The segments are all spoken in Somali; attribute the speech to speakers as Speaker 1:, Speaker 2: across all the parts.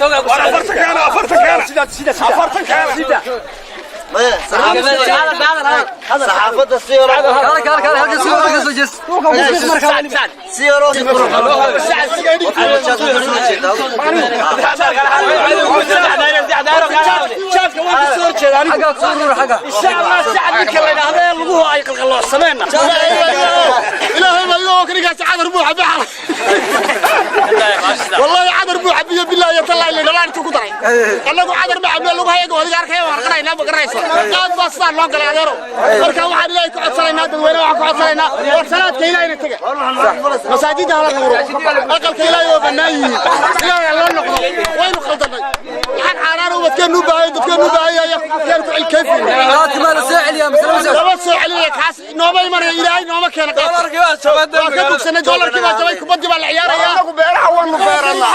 Speaker 1: Afartan keena, afartan keena, afartan keena.
Speaker 2: Saxaafadda si yaro si yaro.
Speaker 3: Jaadka waan kasoo horjeeda anigu, insha Allah. Sacad ninka la yidhaahdo ee luguhu ay qalqalloocsameenna.
Speaker 4: Ilaahay baa iga oo kanigaasi cadar buu xabay xalay. Wallahi cadar buu xabiyo, billahi iyo tallahi la dhalaan intuu ku daray. Annagu cadar ma xabiyo, lagu hayaga wadiga arkaya waan qaranaynaa, ma garanayso. Qaad baa sidaa loo galay, adeero. Marka waxaan Ilaahay ku codsanaynaa, dadweyne waxaan ku codsanaynaa, war salaadka Ilaahayna tega, masaajidda hala nuuro, aqalka Ilaahay waa bannaan yihiin, Ilaahay ha loo noqdo. Waynu khaldannay, waxaan xaaraan ubadkeennu u baahay, dadkeennu u baahan yahay yaan ku cilkayfayna. Lama soo celinaya, kaas nooma imanaya, Ilaahay nooma keena. Waa ka bogsanay, doolarkii baa jabay, kubaddii baa la ciyaaraya.
Speaker 1: Anagu beeraha waanu beeranaa.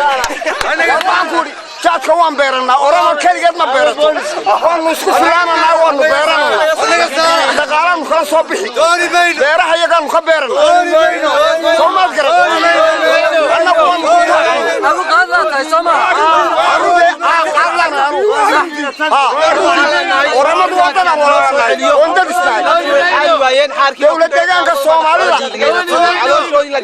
Speaker 1: Waxaan ku idhi, jaadka waan beerannaa, Oromo keligeed ma beerato, waanu isku filaananaa, waanu beerananaa, dhaqaalaanu kala soo bixi, beeraha iyagaanu ka beerannaa. Soo maad garan? Annagu waanu ku Oramadu waa dadaan walaalanahay oon dad isnahay. Dowlad deegaanka Soomaalida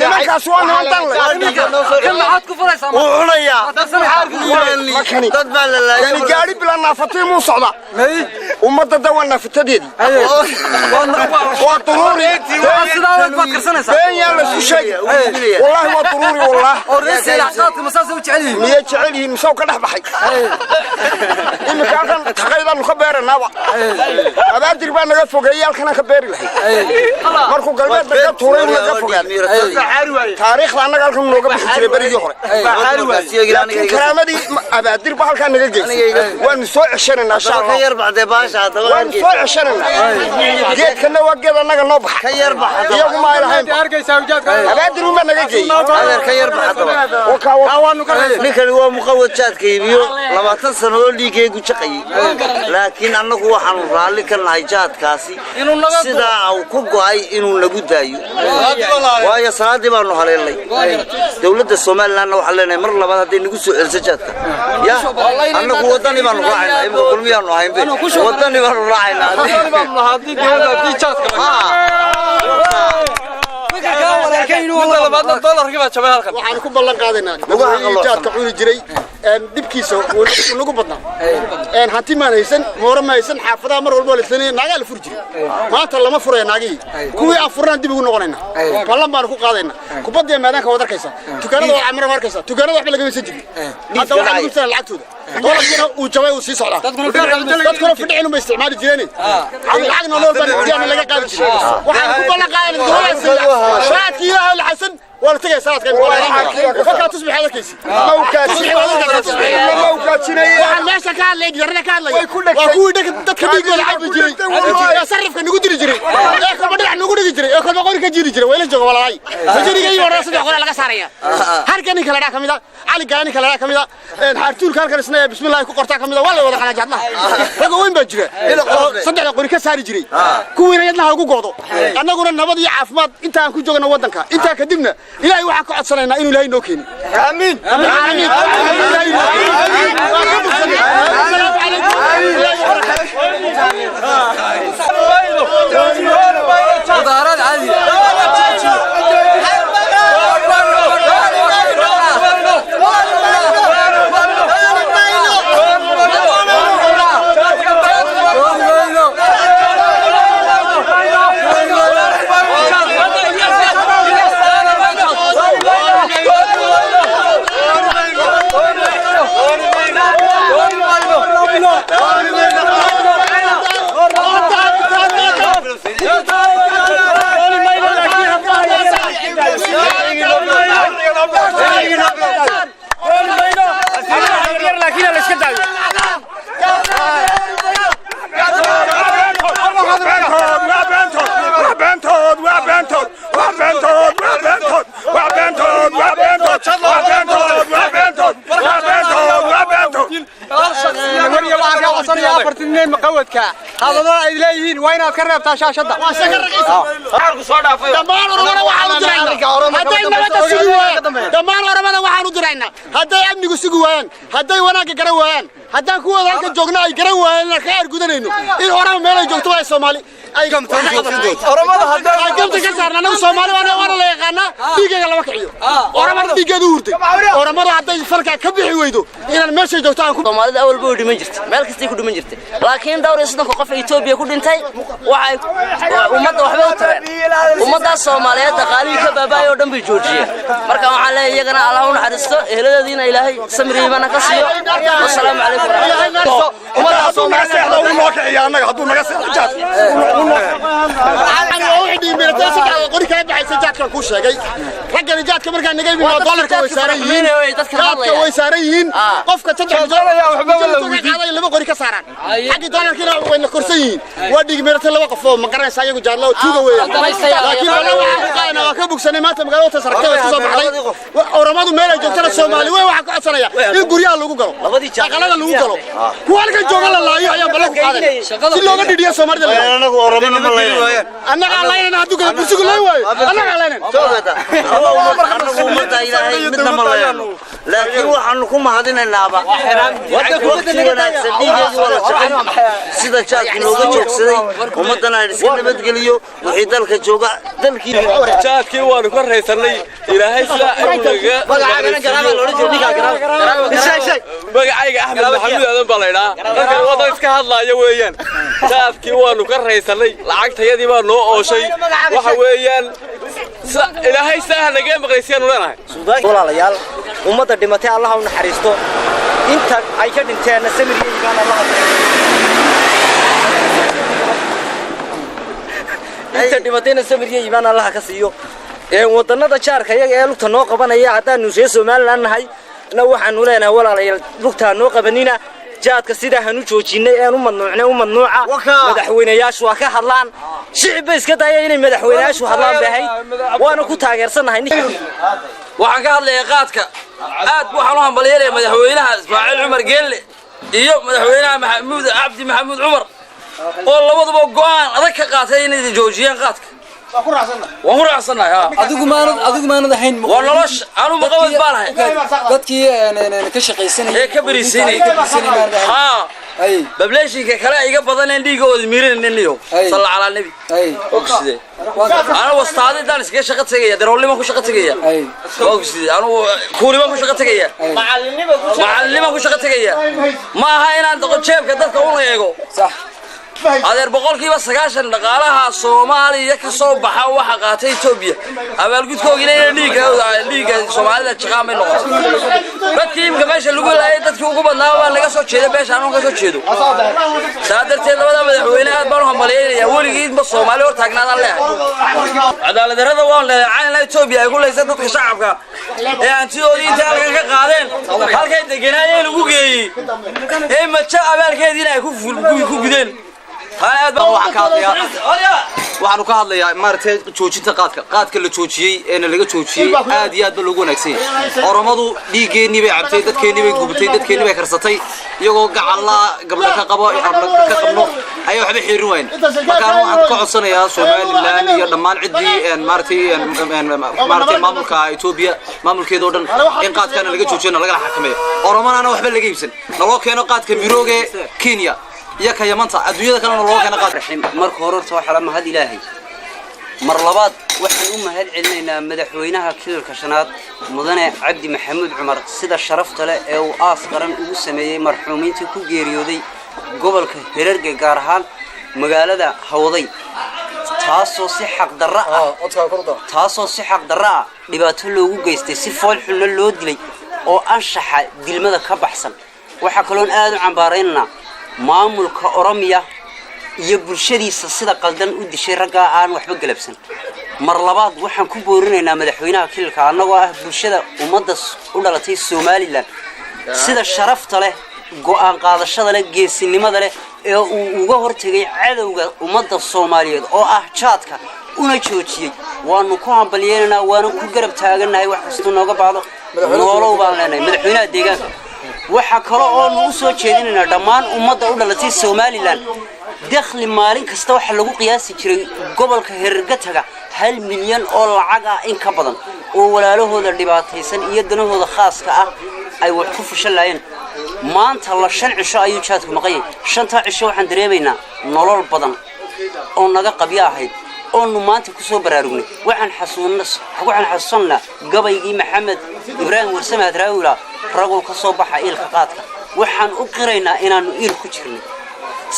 Speaker 1: nimankaas waa niman dan leh.
Speaker 2: Wuu cunayaa.
Speaker 1: Makani
Speaker 2: dad baa la laayay.
Speaker 1: Kani gaari bila naafatii muu socda, ummadda da waa naafatadeedii, waa duruuri. Been yaan laysku sheegi, wallaahi waa duruuri, wallaah. Miyay jecel yihiin mise ka dhex baxay? Iminka halkan taqaydaanu ka beeranaaba, Abaadir baa naga fogeeyey, halkanaan ka beeri lahay. Markuu galbeed naga tuuray naga fogaan, taariikhda annaga halkan nooga bixi jiray berigii hore, laakiin karaamadii Abaadir ba halkaa naga geysay. Waanu soo ceshanaynaa insha
Speaker 2: ka
Speaker 1: Allah.
Speaker 2: Yar baxdee baasha haddaba.
Speaker 1: Waanu soo ceshanaynaa, geedkanna waa geed annaga noo baxa.
Speaker 2: Ka yar bax haddaba.
Speaker 1: Iyagu ma ay lahayn, Abaadir unbaa naga geeyey.
Speaker 2: Adeer, ka yar bax haddaba. Ninkani waa muqawad jaadka iibiyo, 20 sano oo dhiiggaygu jaqayey, laakiin annagu waxaanu raalli ka nahay jaadkaasi sidaa uu ku go'ay inuu nagu daayo, waayo salaaddii baanu haleelnay. Dowladda Somalilandna waxaan leenahay, mar labaad hadday nagu soo celiso jaadka, ya annagu waddani baanu raacaynaa. Imika Kulmiyaanu ahaynbe, waddani baanu raacaynaa.
Speaker 4: Waxaan ku ballan qaadaynaa dadweynihii jaadka cuni jiray dhibkiisa uu nagu badnaa. Hanti maan haysan, mooro ma haysan, xaafadaha mar walba waa la islanaya, naagaa la furi jiray. Maanta lama furaya naagihii, kuwii aan furnaan dib ugu noqonaynaa, ballan baanu ku qaadaynaa. Kubaddiya maadaanka waad arkaysaa, dukaanada waad camara arkaysaa, dukaanada waxba lagama haysan jirin, hadda waxaa lagu ibsanaa lacagtooda. Doolarkiina uu jabay, uu sii socdaa, dadkuna fidhicin unbay isticmaali jireen, lacagna nool baan diyaana laga qaadi jiray. Waxaan ku ballan qaadaynaa dadweynaha salaadkii Ilaahay la xasan waa la tegaya salaadka, kolkaa tusbixaad arkaysi. Waxaan meesha ka hadlaya, gidarada ka hadlaya, waa kuwii dadka dhiiggooda cabi jiray ee sarifka nagu diri jiray ee kolba dhinac nagu dhigi jiray ee kolba qori ka jiri jiray. Wayla jooga walaalay majariga iyo hore saddex qori laga saaraya. Harka ninka la dhaa kamida, Cali Gaa ninka la dhaa kamida, xaartuulka halkan isna ee bismillaahi ku qortaa kamida, waa la wada qanaa jaadlaha. Ragga weyn baa jira oo saddexda qori ka saari jiray, kuwiina yadnaha ugu goodo. Annaguna nabad iyo caafimaad inta aan ku joogno waddanka, intaa kadibna Ilaahay waxaan ka codsanaynaa inuu Ilaahay noo keeni. Aamiin, aamiin. Ilaahay noo keeni. Waa ka bogsanay. Assalaamu calaykum. Ilaahay barakaatu.
Speaker 5: مظاهرات عادية.
Speaker 1: Waa beentood, waa beentood, waa beentood, waa beentood, waa beentood, waa beentood, waa beentood, waa beentood, waa beentood, waa beentood.
Speaker 5: Afartan nin maqawadka Hadallada ay leeyihiin waa inaad ka reebtaa shaashadda.
Speaker 4: Dhammaan Oromada waxaan u diraynaa hadday nabadda sugi waayaan, dhammaan Oromada waxaan u diraynaa hadday amnigu sugi waayaan, hadday wanaagga garan waayaan, haddaan kuwooda halka joogna ay garan waayaan inaan ka argudanayno in Oroma meelay joogto waa Soomaali ay ay gamta ka saarna. Annagu Soomaali waana, waana la yaqaanaa, dhiiggayga lama kiciyo. Oromada dhiiggeedu u hurtay. Oromada hadday falkaa ka bixi weydo inaan meeshay joogto aan ku
Speaker 6: Soomaalida awalba way dhiman jirtay, meel kastay ku dhiman jirtay, laakiin dhowr iyo soddonka qof ee Etoobiya ku dhintay waxay ummadda waxbay u tareen. Ummaddaas Soomaaliyeed dhaqaalihii ka baaba'ay oo dhan bay joojiyeen. Marka waxaan leeyahay iyagana Allah u naxariisto, eheladoodiina Ilaahay samir iyo iimaan ha ka siiyo. Wasalaamu calaykum waraxmatullahi.
Speaker 1: Hadduu naga seexdo wuu noo kiciya annaga, hadduu naga seexdo jaadka.
Speaker 4: Waxaan waa wixii dhiimiratay saddex qori kala baxaysa jaadkan kuu sheegay. Raggani jaadka markaa naga imin doolarka way saaran yihiin, jaadka way saaran yihiin. Qofka saddex qaaday laba qori ka saaraan xaggii doolarkiina wayna korsan yihiin. Waa dhiigmiratay laba qof oo ma garanaysa iyagu jaadla oo tuuga weeyaan, laakiin wala waxaan ku qaadanaa waa ka bogsanay. Maanta magaalada tasaragtay waa isku soo baxday. Oromadu meel ay joogtana Soomaali wey waxaan ka codsanaya in guryaha lagu galo, aqalada lagu galo, kuwa halkan jooga la laayo ayaan ballan ku qaadanaya si looga dhidhiyo Soomaalida la laayo.
Speaker 2: Anagu Oromana ma leeyahay.
Speaker 4: Annagaa laynana hadduu gala bursigu layn waayo, annagaa laynana.
Speaker 2: Anagu ummadda Ilaahay midna ma leeyno, laakiin waxaanu ku mahadinaynaaba waqti wanaagsan dhiigeedu waa la jaqay sida jaadka nooga joogsaday. Ummaddana aan iska nabadgeliyo wixii dalka jooga dalkii.
Speaker 7: Jaadkii waanu ka raysanay, Ilaahay sidaa ayuu naga. Magacayga Axmed Maxamuud Aadan baa laydhaa. Dadkan waa dad iska hadlaaya weeyaan. Jaadkii waanu ka raysanay, lacagtayadii baa noo ooshay. Waxa weeyaan Ilaahay sidaa ha naga maqlaysiyaanu leenahay.
Speaker 3: Walaalayaal, ummadda dhimatay Allah u naxariisto, inta ay ka dhinteenna samir iyo iimaan Allah, inta dhimatayna samir iyo iimaan Allah ka siiyo. Ee wadannada jaarka iyaga ee lugta noo qabanaya haddaanu reer Somaliland nahay na waxaanu leenahay walaalayaal, lugtaa noo qabanina. Jaadka sidaa hanu joojinay ean u madnuucnay u madnuuca. Madaxweynayaashu waa ka hadlaan, shicib bay iska daaya inay madaxweynayaashu hadlaan bay ahayd, waana ku taageersannahay.
Speaker 6: Waxaan ka hadlayaa qaadka. Aad waxaan u hambalyeelaya madaxweynaha Ismaaciil Cumar Geelle iyo madaxweynaha Maxamuud Cabdi Maxamuud Cumar oo labaduba go'aan adag ka qaatay inay joojiyaan qaadka. Waan ku raacsannahay ha.
Speaker 5: Adigu maanad ahayn?
Speaker 6: Waa nolosha anu maqawad baan ahay.
Speaker 5: Dadkii ka shaqaysanayay
Speaker 6: ee ka berisinay ha bableeshinka kale iga badan een dhiigooda miirinayniyo. Salla calaa nabi ogsidee anu wastaadidaan iskaga shaqo tegaya, darawalnimaan ku shaqo tegaya ogsidee, anu kuulimaan ku shaqo tegaya, macalinimaan ku shaqo tegaya. Ma aha inaan jeebka dadka un eego. Adeer, 90% dhaqaalaha Soomaaliya ka soo baxa waxa qaatay Etoobiya. Abaalgudkoogina inay dhiigga Soomaalida jaqaan bay noqotay. Dadkii imika meesha lagu laayay dadkii ugu badnaa baa naga soo jeeda beesha anuun ka soo jeedo. Saa darteed labada madaxweyne aad baan u hambalyeynaya. Weligiidba Soomaali hor taagnaadaan leehay. Cadaalad darrada waan leeyahay Etoobiya ay ku laysa dadka shacabka ee hantidoodii intay halkan ka qaadeen halkay deganaayeen ugu geeyey ee majo abaalkeediina ay ku gudeen.
Speaker 5: Waxaanu ka hadlayaa maaragtay joojinta qaadka. Qaadka la joojiyey eena laga joojiyey aad iyo aad ba loogu wanaagsan yahay. Oromadu dhiiggeenii bay cabtay, dadkeennii bay gubatay, dadkeennii bay karsatay, iyagoo gacallaa gabdho ka qabo hablo ka qabno ayaa waxba xiirin wayn. Markaan waxaan ka codsanayaa Somaliland iyo dhammaan ciddii maaragtay maamulka Etoobiya maamulkeeda oo dhan in qaadkaana laga joojiyo, lagala xakameeyo, Oromana waxba laga iibsan, naloo keeno qaadka mirooge Kenya iyo ka Yamanta, adduunyada kalena loo keeno qaad.
Speaker 8: Marka hore horta waxaa la mahad Ilaahay, mar labaad waxaan u mahad celinaynaa madaxweynaha Kilalka Shanaad Mudane Cabdi Maxamuud Cumar sida sharafta leh ee uu aas qaran ugu sameeyey marxuumiintii ku geeriyooday gobolka Hererge, gaar ahaan magaalada Hawday, taasoo si xaqdarro ah dhibaato loogu geystay, si fool xunna loo dilay oo anshaxa dilmada ka baxsan. Waxaa kaloon aad u cambaaraynaynaa maamulka Oromiya iyo bulshadiisa sida qaldan u dishay raggaa aan waxba galabsan. Mar labaad waxaan ku boorinaynaa madaxweynaha kililka, annagoo ah bulshada ummadda u dhalatay Somaliland, sida sharafta leh, go'aan qaadashada leh, geesinimada leh ee uu uga hortegay cadowga ummadda Soomaaliyeed oo ah jaadka una joojiyey waanu ku hambalyeynaynaa, waanu ku garab taagannahay wax kastuu nooga baahdo. Noolow baan leenahay madaxweynaha deegaanka. Waxaa kale oonu u soo jeedinaynaa dhammaan ummadda u dhalatay Somaliland Dakhli maalin kasta waxaa lagu qiyaasi jiray gobolka Herergataga 1 milyan oo lacag ah in ka badan, oo walaalahooda dhibaataysan iyo danahooda khaaska ah ay wax ku fushan laayeen. Maanta la 5 cisho ayuu jaadku maqanyay. Shantaa cisho waxaan dareemaynaa nolol badan oo naga qabyo ahayd oonu maanta ku soo baraarugnay. Waxaan xasuusannaa gabaygii Maxamed Ibraahim Warsame Hadraawila, "Ragow ka soo baxa iilka qaadka." Waxaan u qiraynaa inaannu iil ku jirnay.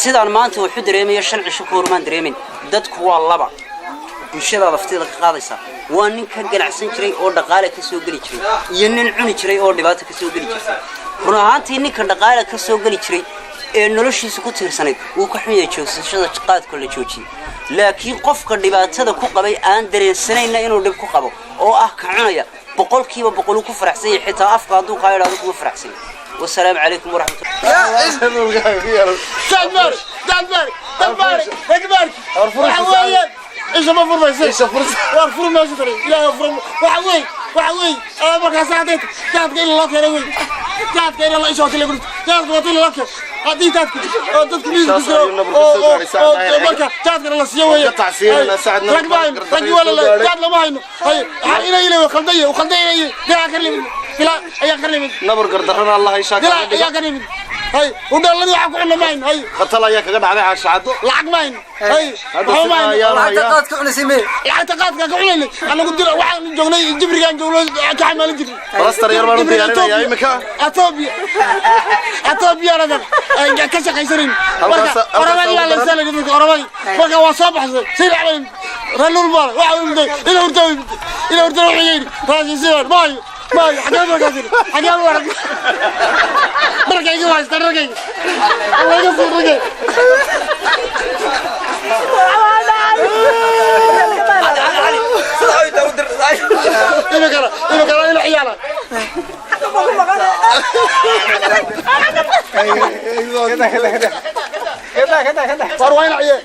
Speaker 8: Sidaan maanta waxu dareemaya 5 cisho ka hormaan dareemin. Dadku waa laba bulshadaada lafteeda ka qaadaysaa: waa nin ka ganacsan jiray oo dhaqaale ka soo geli jiray, iyo nin cuni jiray oo dhibaato ka soo geli jirtay. Run ahaantii, ninka dhaqaale ka soo geli jiray ee noloshiisa ku tiirsanayd wuu ka xun yahay joogsashada qaadka la joojiyey, laakiin qofka dhibaatada ku qabay, aan dareensanayna inuu dhib ku qabo, oo ah ka cunaya, 100% uu ku faraxsan yahay. Xitaa afka hadduu kaa idhaahdo kuma faraxsan yahay. Wasalaamu calaykum waraxmatullah.
Speaker 4: Dalmar, dalmar, dalmar, dalmar. Waxa weeyaan isha ma furmaysa, isha fursa war furmaysa tani Ilaahay fur. Waxa weey markaas hadday jaadka in loo keenay wey, jaadka in la isha wata lagu jaadka wata loo keenay, haddii jaadka oo dadku miis ku jiro oo marka jaadka la siiyo wey. Rag ma hayno, rag wala la jaad lama hayno. Hay ina khalday khalday ina dilaa karlim dilaa ayaa karlim.
Speaker 5: Nabar gardarrana Allah ishaa.
Speaker 4: Dilaa ayaa karlim. Hay udhaladii waxaan ku cunno ma hayno. Hay
Speaker 9: khatal ayaa kaga dhacday Caashacado.
Speaker 4: Lacag ma hayno. Hay waxba ma hayno.
Speaker 5: Lacagta qaadka cunaysay mee?
Speaker 4: Lacagta qaadka ka cunaynay anagu dil waxaan joognay, jibrigaan joognay, ka xamaalin jirnay.
Speaker 9: Balastar yar baan u diyaarinayaa imika.
Speaker 4: Ethiopia, Ethiopia ka shaqaysanayn. Marka oramadii baa la saalayay dadka oramadii. Marka waa soo baxsay si dhacday ralul baa waxa uu yidhi ila hurta ila hurta. Wuxuu yidhi raashin sidaan maayo maayo. Xagee markaas yidhi xagee war dharkayga waa haysta dharkayga laga soo dhigay. Imikana imikana ila ciyaala war waa ina ciye.